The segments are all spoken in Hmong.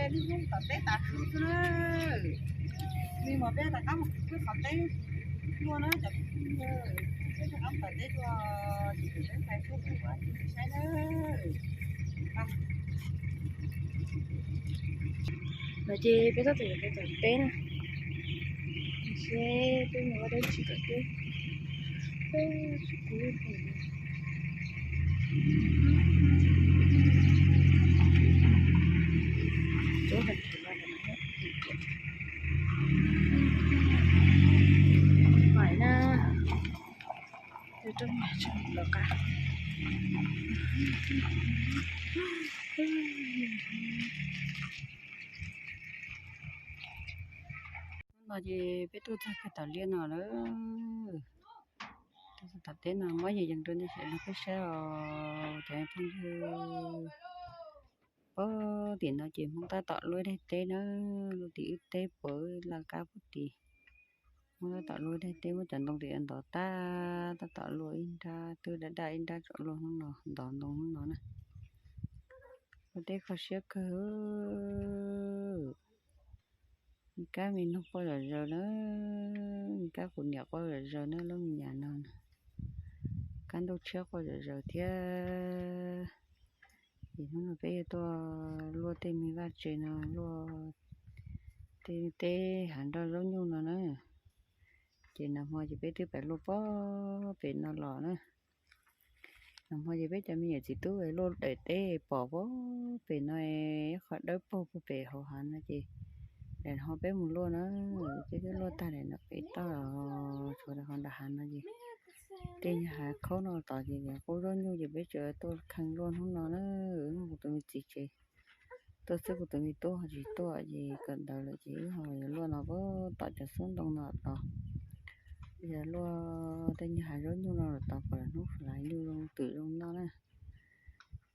Lub hnub tom teb tas su xwb na. Me mas peb rov qab mus pw qhov teb dua na cov phooj ywg, peb rov qab tom teb dua, ces peb pais suab peb ua saib na. No ces peb tab tom yuav pais tom teb na, seb peb mus ua dab tsi tom teb. Tsis kub Pais na, rau lawv qab. No ces peb tuaj txog kiag tom liaj no lawm. Tuaj txog tom teb no muab yees yees rau nej sawv daws peb saib os cov phooj ywg. Pog tim no ces Hmoob tab tom luaj daim teb na, luaj tim wb teb puag laj kab puag tim. Hmoob tab tom luaj daim teb, muab cov ntoo tim ntov tag, tab tom luaj ib nrab, twb daj daj ib nrab tsom luaj hnub no, ntov ntoo hnub no na. Luaj teb kho siab kawg. Me kab me noog quaj zom zaws na, me kab kuv niam quaj zom zaws na, lub me nyuam no na. Kab ntuj tshiab quaj zom zaws thiab. Ces hnub no peb yuav tuaj luaj tej me vaj tse no, luaj tej teb hav nroj zaub nyuj no na. Ces nag hmo ces peb twb pais luaj pob pem no los na. Nag hmo ces peb cov me nyuam txiv tub luaj daim teb pom pob pem no, ib qho dawb paug puag pem hauv hav no ces daim hmo peb mus luaj na, peb twb luaj tag daim no pem toj, tshuav daim qhov nram hav no ces tej nyuag hav khaub no tod ces qub zaub nyuj ces peb tseem tuaj kheej luaj hnub no na. Hnub kuv tus me txiv tsev tuaj xwb, kuv tus me tub ho tsis tuaj ces kawm ntawv lawm ces wb ho yuav luaj no puag tom cov xub ntoo no tod. Yog luaj tej nyuag hav zaub nyuj no los tod kom hnub hlais nyuj zoo twm zoo noj na.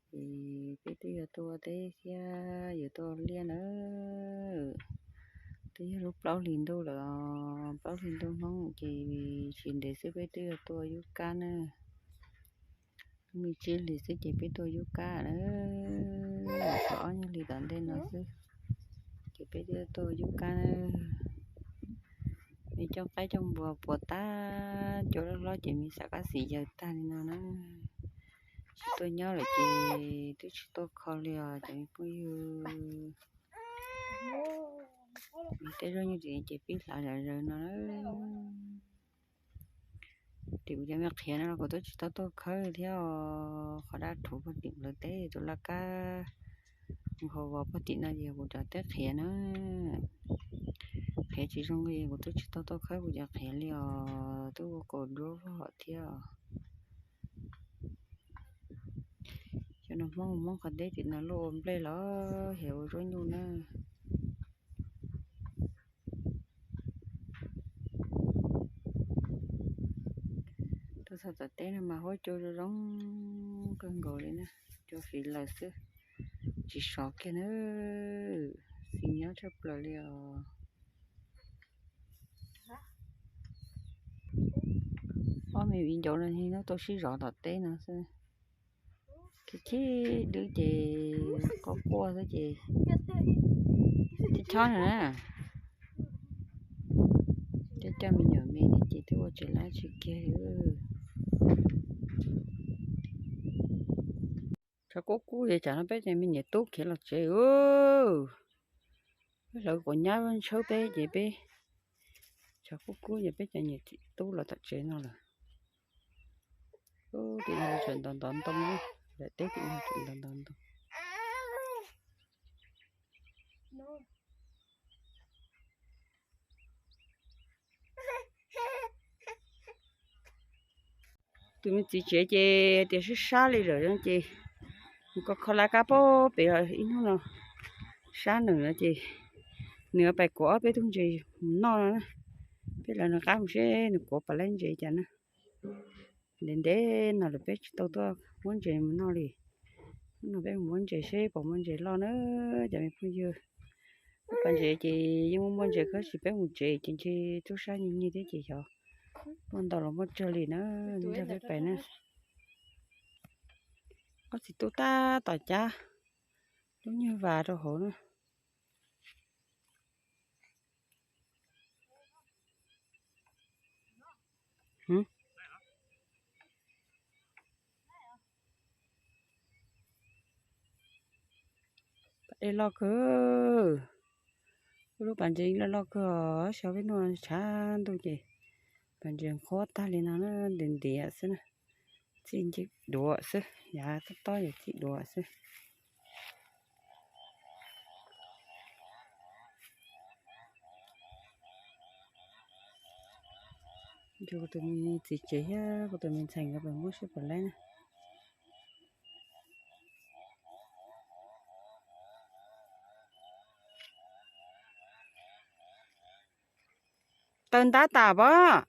Ces peb twb yuav tuaj teb thiab yuav tuaj liaj na. Twb yog lub plaub hlis ntuj lawm, plaub hlis ntuj Hmoob ces tsis ntev xwb peb twb yuav tuaj yub kab na. Lub me tsib hlis xwb ces peb tuaj yub kab na. Tshuav ob nyuag hlis tom ntej no xwb ces peb twb tuaj yub kab na. Me cooj qaib cooj npua puas tag, cua loj hlob ces me xam qab xis yaws tag li no na. Tsis tuaj nyob lawm ces twb tsis tuaj kho li os cov me phooj ywg. Me tej zaub nyuj ces pib hlav zom zaws no na. Tim kuv cov me qhiav no los kuv twb tsis tau tuaj khawb thiab os. Qhov daj rhuv puag tim lawv teb tus laj kab mus hauv vos puag tim no ces kuv cov teb qhiav na, qhiav tsis zoo li kuv twb tsis tau tuaj khawb kuv cov qhiav li os, twb ua kaus duab vog thiab os. Cov no Hmoob, Hmoob qhov teb tim no luaj ua nplej los yog ua zaub nyuj na. Tuaj txog tom teb no mas huab cua zoo zoo kawg nkaus li na, cua fiv lawm xwb, tsis sov kiag na, xis nyob tshaj plaws li os. Ob me viv ncaus no hnub tuaj sib zov tom teb no xwb, khib khib dwb ces quaj quaj xwb ces chob chob na. Coj coj me nyuam me ces twb ua tsis lab tsis kiag li. Tshav kub kub es tsam no peb cov me nyuam tub khiav los tsev. Peb hlawv quav nyab ntshaw peb ces peb tshav kub kub ces peb cov nyuam tub los tom tsev no lawm. Tim no tseem ntov ntov ntoo, daim teb tim no tseem ntov ntov ntoo. Tus me txiv tsev ces tias sib sab li lawm ces mus kho kho laj kab pob pem ib hnub no, sab nws no ces nws pais kuav ob peb tug ntses mus noj no na. Peb lawv nws qab mus seb nws kuav pas laib ntses cas na. Ntev ntev no lawm peb tsis tau tuaj muab ntses mus noj li. Hnub no peb mus muab ntses seb puas muaj ntses loj na cov me phooj ywg. Muaj pas ntses ces yeej muaj muaj ntses kawg, tab sis peb mus tsev ces ntshe tub sab nyiag nyiag thiab ces xyov muaj ntau los muaj tsawg li na. Nrog peb pais na. Ob txiv tub tab tom cab lub nyuag vas rau hauv na. Pas dej loj kawg. Lub pas ntses loj loj kawg os, xyov peb hnub tshav ntuj ces pas ntses qhuav tag li no na, ntiav ntiav xwb na. Txij ncej duav xwb, yav tob tob yog txij duav xwb. Kuv tus me txiv tsev thiab kuv tus me ntxhais nkawd pem muab sib pom laib na. Taw ntab tas pob.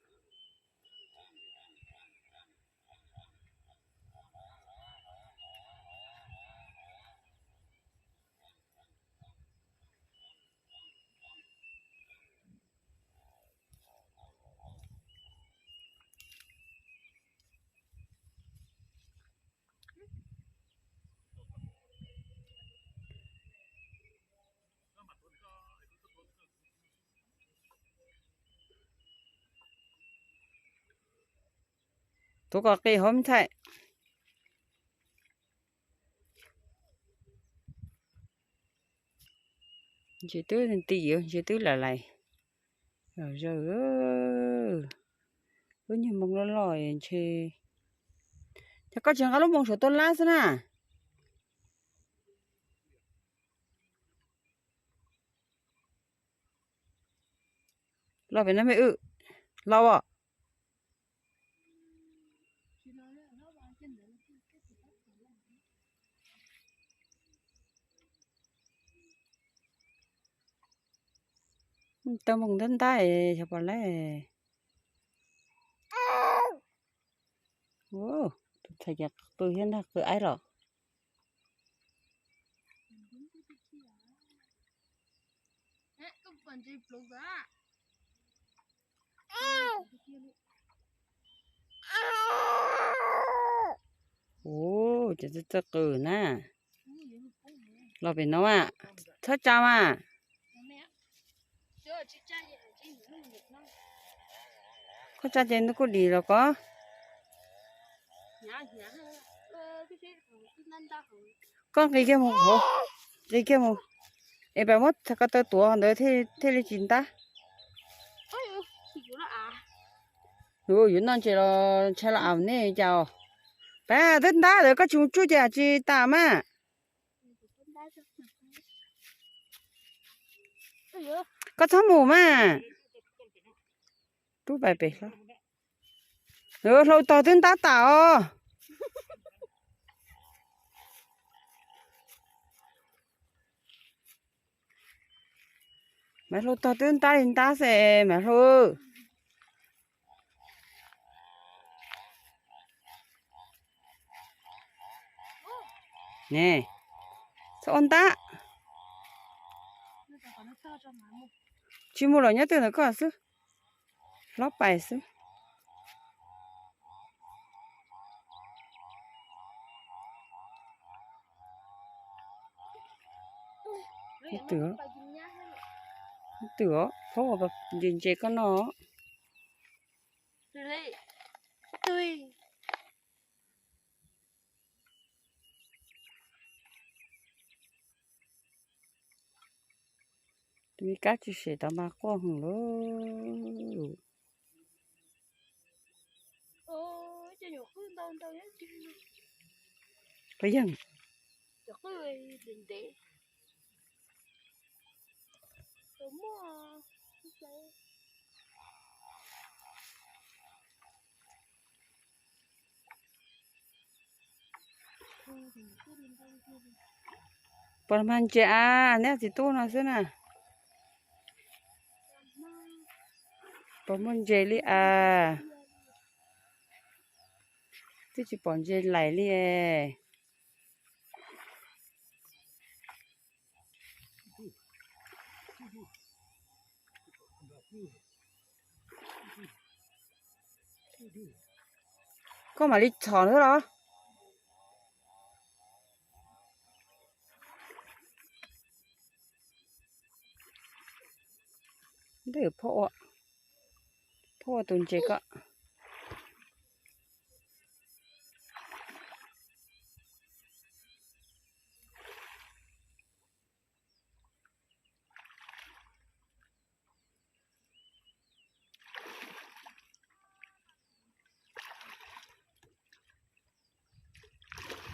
Tuav kom qis hauv me ntxhais. Ntses twb nti, ntses twb lam lais. Los zaws, lub nyuag moo loj loj ntshe. Yog koj tsis nqa lub moo saum tua lab xwb na. Los pem no me wb, los as. Tau moo ntab ntab xyov pom lawm. Tus ntxhais ces qw thiab ntag, qw aib los. Ua, ces txawj txawj qw na. Los pem no mas, txhob tsa mas. Koj tsa ces nws kuj dim los koj. Koj nqis kiag mus hauv, nqis kiag mus, es pab muab ko taw tuav ntawd thiaj li tsis ntab. Yuav noj ntses los ntshai los av nej cas. Pab twb ntab lawm koj tsis mus tsuj ces tsis tas mas. Koj txhob mus mas. Rub pais pem hlob. Hlau tog twb ntab tas os. Maiv Hlau tog twb ntab li ntab xwb Maiv Hlau. Ne, txhob ua ntab. Tsis mus los nyob twg ntawm koj xwb. Hlob pais xwb. Twm, twm os, phob ua ntses ntses koj noj. Tus me kab tsis sem tau mas quaj heev lauj. Qhov yeej. Puas mag ntses a, neb txiv tub no xwb na. Puas muaj ntses li a? Twb tsis pom ntses lais li. Koj mam li txhom xwb los? Ntawm phauj ua, phauj ua tus ntses koj.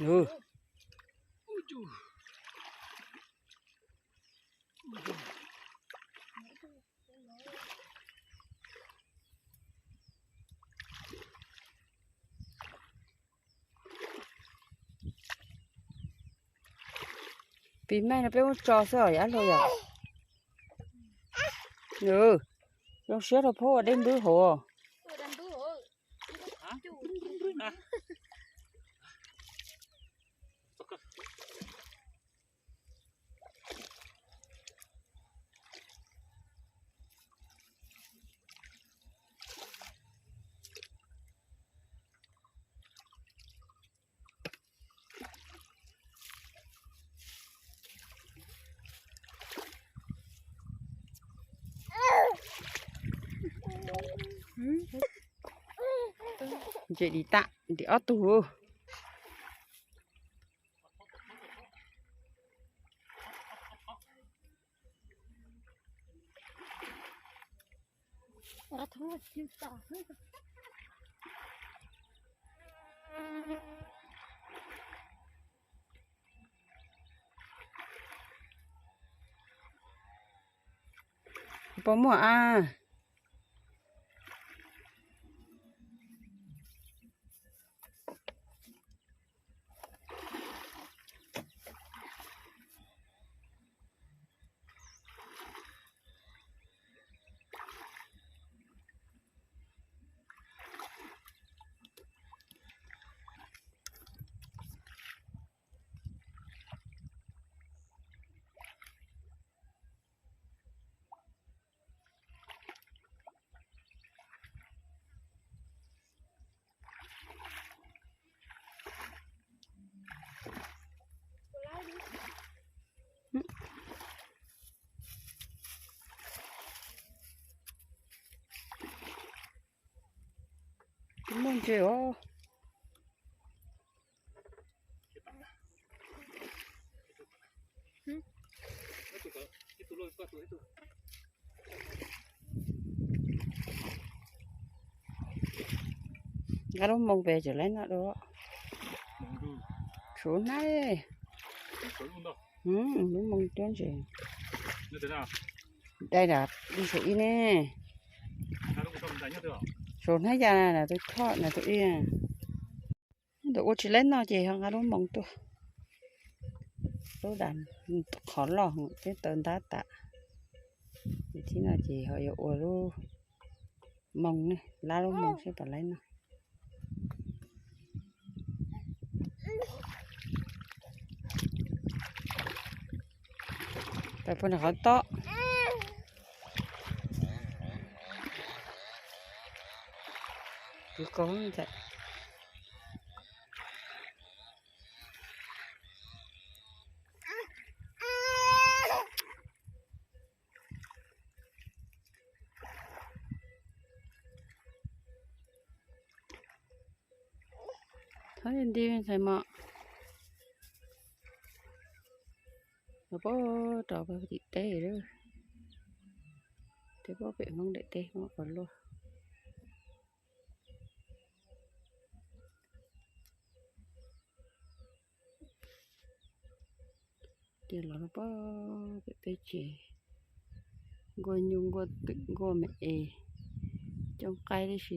Ub, pis maij no peb muab tso xwb os, yam luag yom. Zoo siab rau phab ua dej ntub hauv. Ntses dim tam, dim ob tug. Puas muaj a? Muaj ntses os. Nqa lub moo pem tseem laib noj dua. Suav hnab. Lub moo cuab ntses. Dai dam li saum ib ne. Suav hnab ya na tus choj na tus ib. Ntawm ua tsis laib noj ces ho nqa lub moo tuaj. Lub dam qhov loj peb taw ntab tas. Ces thib no ces ho yuav ua lub moo ne, lab lub moo seb puas laib noj. Pais puag nram qhov tob. Kwv kaus ntxim. Thov nti ntxhais mos. Los puag rau pem tim teb lawm. Teb puag pem Hmoob daim teb Hmoob qhov luaj. Ces los puag pem peb tsev, nkuaj nyuj nkuaj twm nkuaj me es, coob qaib tib si,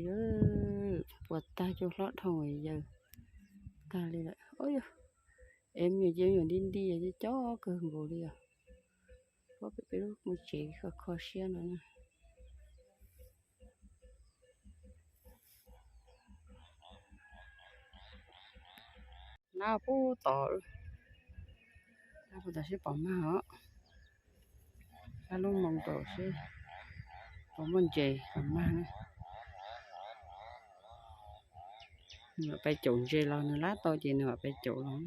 puas tag cuag hlob dhau yawg tag li lawm. Ub yog, es me nyuam ces me nyuam nti nti cov coob kawg nkaus li os. Puag pem peb lub mus tsev kho kho siab no na. Nab puag tod, nab puag tod seb pom mag os. Nab lub moo rau seb puas muaj ntses pom mag na. Nws mam pais caum ntses los, nws lab tau ces nws mam pais caum los.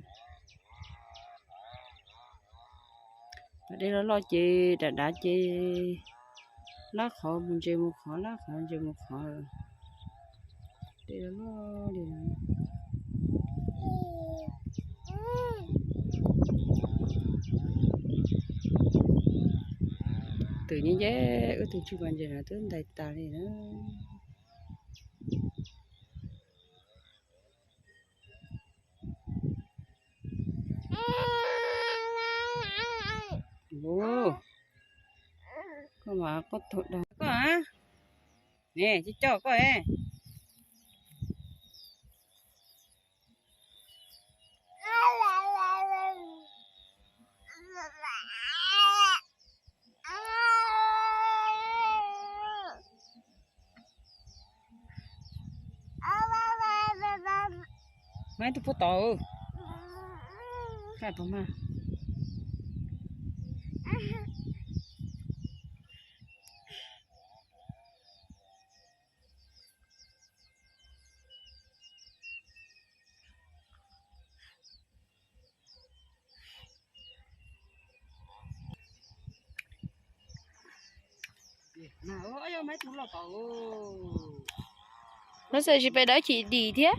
Dej loj loj ces dav dav ces lab qhov mus ntses mus qhov, lab qhov ntses mus qhov. Dej loj loj li. Twm nyob nce wb tus tsis pom ntses no twb ntais tas li na. Mas koj tug dag koj a, ne tsis coj koj e. Maiv tug puab tod. Kaj tug mas. Lub xwm tsis pem dawb chim dim thiab.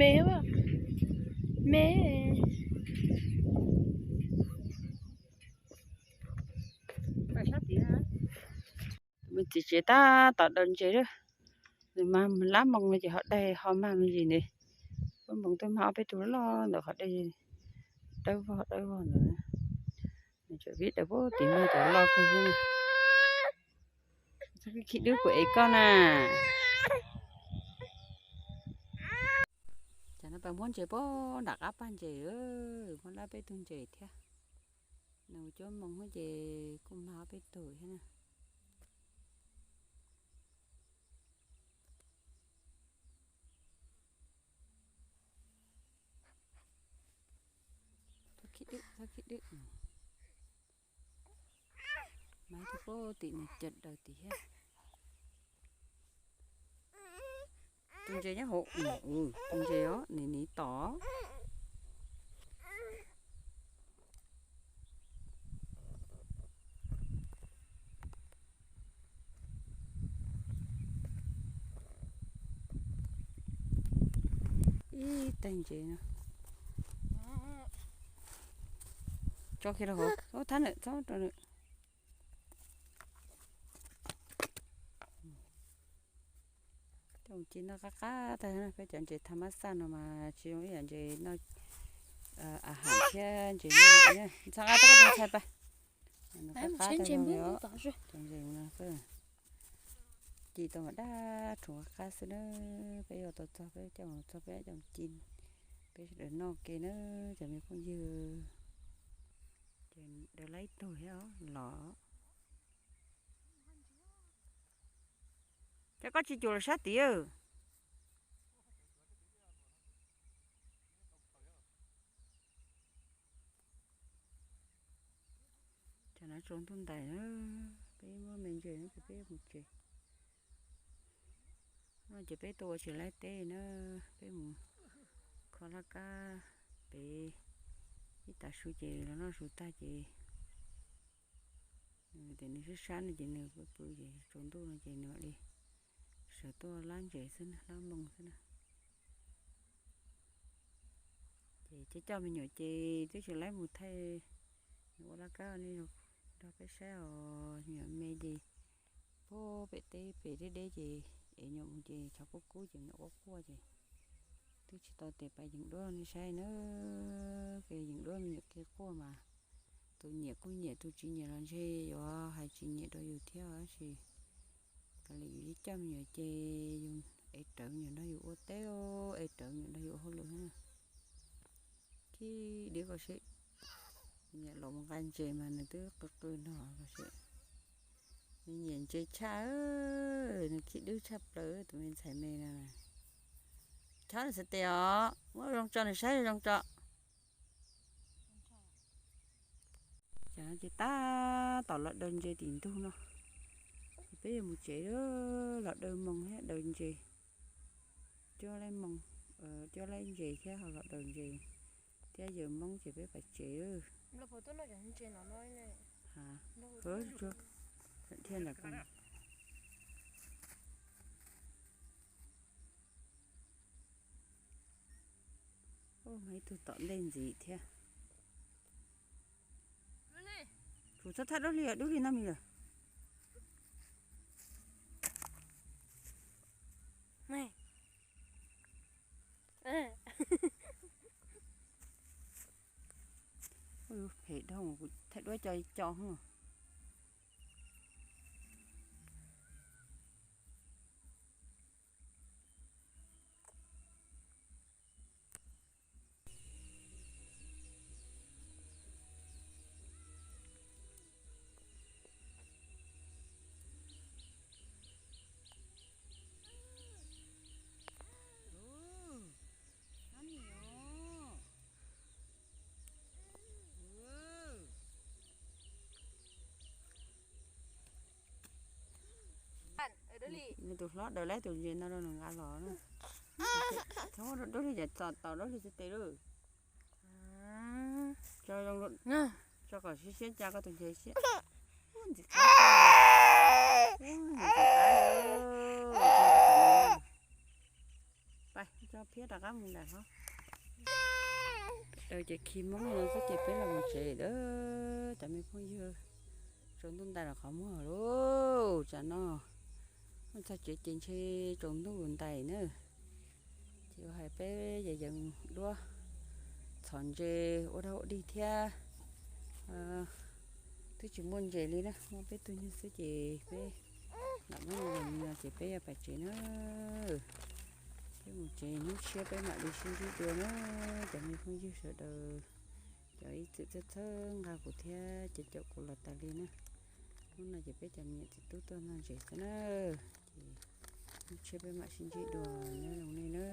Me, me. Tus me txiv tsev tab tom daws ntses lawm. Nws mas lab moo no ces ho daig ho mag me ntsis ne. Lub moo twb mag ob peb tug loj ntawm qhov dej dawb vog dawb vog ntawd. Nws tseem vib daws puag tim no cov loj kawg. Txhob khib dwb kuv ev koj na. Ces no peb muab ntses puag nram qab paj ntses, muab lab peb tug ntses thiab. Nws cuab moo ces kuj mag ob peb tug thiab na. Txhob khib dwb, txhob khib dwb. Mas tus puab tim nws cawm daws tim thiab. Tus ntses nyob hauv, tus ntses os, nws nim tom. Ib tag ntses no. Tso kiag rau hauv, thab nws txhob rau nws. Coj mus ci noj qab qab tag, peb cov ntses tha mab xaj no mas tsis zoo ib yam ntses noj a has thiab ntses noj. Ntxhab nqa tau koj tus ntxhais pais. Nws qab qab tag os. Cov ntses no ci tau mas dab rhuv qab qab xwb na. Peb yuav tau txog peb coj mus txog peb coj mus ci, peb sawv daws noj ke na cov me phooj ywg. Ces daws laib tug thiab los. Ces koj tsis cuam los sab tid. Ces no tsaus ntuj ntais na, peb muab me ntses no ces peb mus tsev. No ces peb tuaj ua tsis laib teb na, peb mus kho laj kab pem ib tag su ces los noj su tag ces nws tias nws sab sab no ces nws pw pw ces tsaus ntuj no ces nws mam li sawv tuaj lab ntses xwb na, lab moo xwb na. Ces coj coj me nyuam ces twb tsis laib mus thaij, nws ua laj kab ne, nrog peb saib os. Me nyuam me ces puag pem teb pem deb deb ces ev nyuam mus ces tshav kub kub ces me nyuam quaj quaj ces twb tsis tau tes pais yees duab nej saib na. Kev yees duab me nyuam kev quaj mas tus nyiam kuj nyiam, tus tsis nyiam los ntshe yuav hais tsis nyiam rau yus thiab. Tab sis kav liam yus coj me nyuam ces yus ev rawv me nyuam nrog yus ua teb, ev rawv me nyuam nrog yus ua hauj lwm na. Khib dwb koj sim, nyiam los mus nqa ntses mas nws twb qw qw no koj sim. Nws nyiam ntses tshaj, nws khib dwb tshaj plaws tus me ntxhais me no. Chob nws xav tes os, muab zoo tso nws saib zoo tso. Ces no ces tab tom los daws ntses tim ntug no. Ces peb yuav mus tsev, los daws moo thiab daws ntses. Cuab laib moo, cuab laib ntses thiab ho los daws ntses. Thiab yawg Hmoob ces peb pais tsev. Thiaj ntawm ko. Ub, muaj ib tug tom ntej ntxiv thiab. Kuv txhob thaj dub hli, dub hli no me lawm. Phem dhau, kuv thaij duab co co. Nws tus hlob daws lawm tus ntses no rau nws nqa los na. Txhob dub hli, cas txom tau dub hli xwb tes lawm. Tso zoo, tso kom siab siab, tso koj tus ntses siab. Ntxim qab, ntxim qab. Pais, tso phiab rov qab mus nram hlob. Daws ces khi Hmoob no xwb ces peb los mus tsev lawm cov me phooj ywg. Tsaus ntuj ntais los qhov muag lauj, tsam no txog tsev ces ntshe tsaus ntuj ntais na. Ces ua hais peb yees yees duab txhom ntses ua dog ua dig thiab. Twb tsis muaj ntses li na, muaj peb tug nyuag xwb ces peb lam muab no ces peb yuav pais tsev na. Peb mus tsev, hnub tshiab peb mam li sib ntsib dua na. Cov me phooj ywg sawv daws, cov ib txwm txhawb txhawb nqa kuv thiab cov caum kuv los tas li na. Hnub no ces peb cov me nyuam txiv tub tuaj noj ntses xwb na. Ces hnub tshiab peb mam sib ntsib dua, nyob zoo nej na.